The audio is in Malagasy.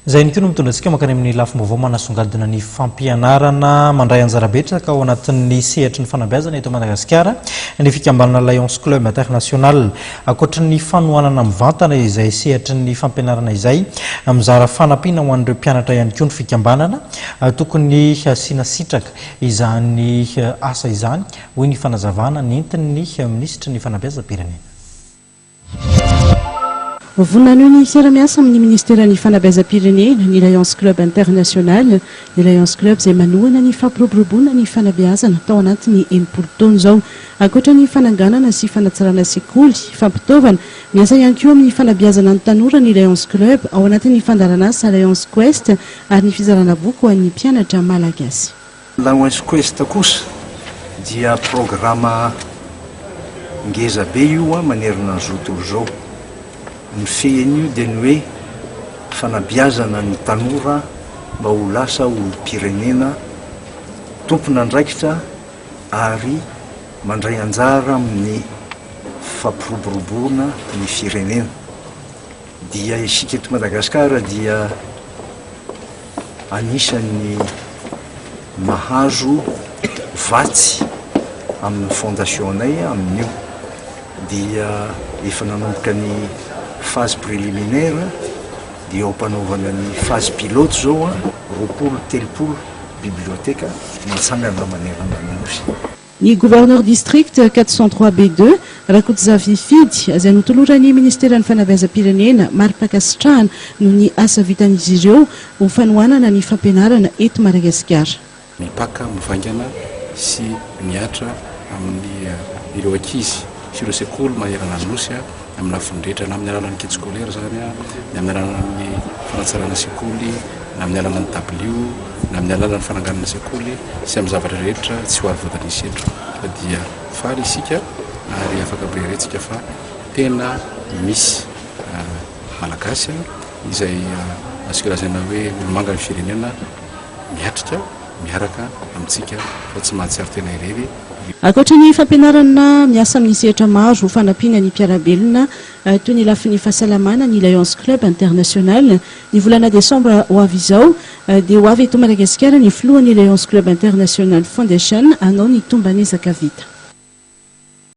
Izay ihany koa no mitondra antsika mankany amin'ny lafim-baovao manasongadina ny fampianarana. Mandray anjara betsaka ao anatin'ny sehatry ny fanabeazana eto Madagasikara ny fikambanana Lions Club International. Ankoatry ny fanohanana mivantana izay sehatry ny fampianarana izay, mizara fanampiana ho an'ireo mpianatra ihany koa ny fikambanana. Tokony hasiana sitraka izany asa izany, hoy ny fanazavana nentin'ny minisitry ny fanabeazam-pirenena. Vonona hanohy ny fiara-miasa amin'ny Ministeran'ny Fanabeazam-pirenena ny Lions Club International. Ny Lions Club izay manohana ny fampiroboroboana ny fanabeazana tao anatin'ny 60 taona izao. Ankoatra ny fananganana sy fanatsarana sekoly, fampitaovana, miasa ihany koa amin'ny fanabeazana ny tanora ny Lions Club ao anatin'ny fandaharanasa Lions Quest ary ny fizarana boky ho an'ny mpianatra malagasy. Lions Quest kosa dia programa ngeza be io manerana an'izao tontolo izao. Ny fehin'io dia ny hoe fanabeazana ny tanora mba ho lasa olom-pirenena tompon'andraikitra ary mandray anjara amin'ny fampiroboroboana ny firenena. Dia isika eto Madagasikara dia anisan'ny mahazo vatsy amin'ny fondation-nay amin'io. Dia efa nanomboka ny phase préliminaire dia eo am-panaovana ny phase pilote izao, 20, 30 biblioteka natsangana manerana ny Nosy. Ny Gouverneur District 403 B deux, Rakotozafy Fidy, izay notoloran'ny Ministeran'ny Fanabeazam-pirenena mari-pankasitrahana noho ny asa vitan'izy ireo ho fanohanana ny fampianarana eto Madagasikara. Mipaka mivaingana sy mihatra amin'ny ireo ankizy sy ireo sekoly manerana ny Nosy amin'ny lafiny rehetra, na amin'ny alalan'ny kit scolaire izany, na amin'ny alalan'ny fanatsarana sekoly, na amin'ny alalan'ny dabilio, na amin'ny alalan'ny fananganana sekoly sy amin'ny zavatra rehetra tsy ho ary voatanisa eto fa dia faly isika ary afaka mirehareha fa tena misy Malagasy izay azoko lazaina hoe olo-manga ny firenena miatrika miaraka amintsika fa tsy mahatsiaro tena irery. Ankoatra ny fampianarana miasa amin'ny sehatra maro ho fanampiana ny mpiara-belona toy ny lafiny fahasalamana ny Lions Club International. Ny volana desambra ho avy izao dia ho avy eto Madagasikara ny filohan'ny Lions Club International Foundation hanao ny tomban'ezaka vita.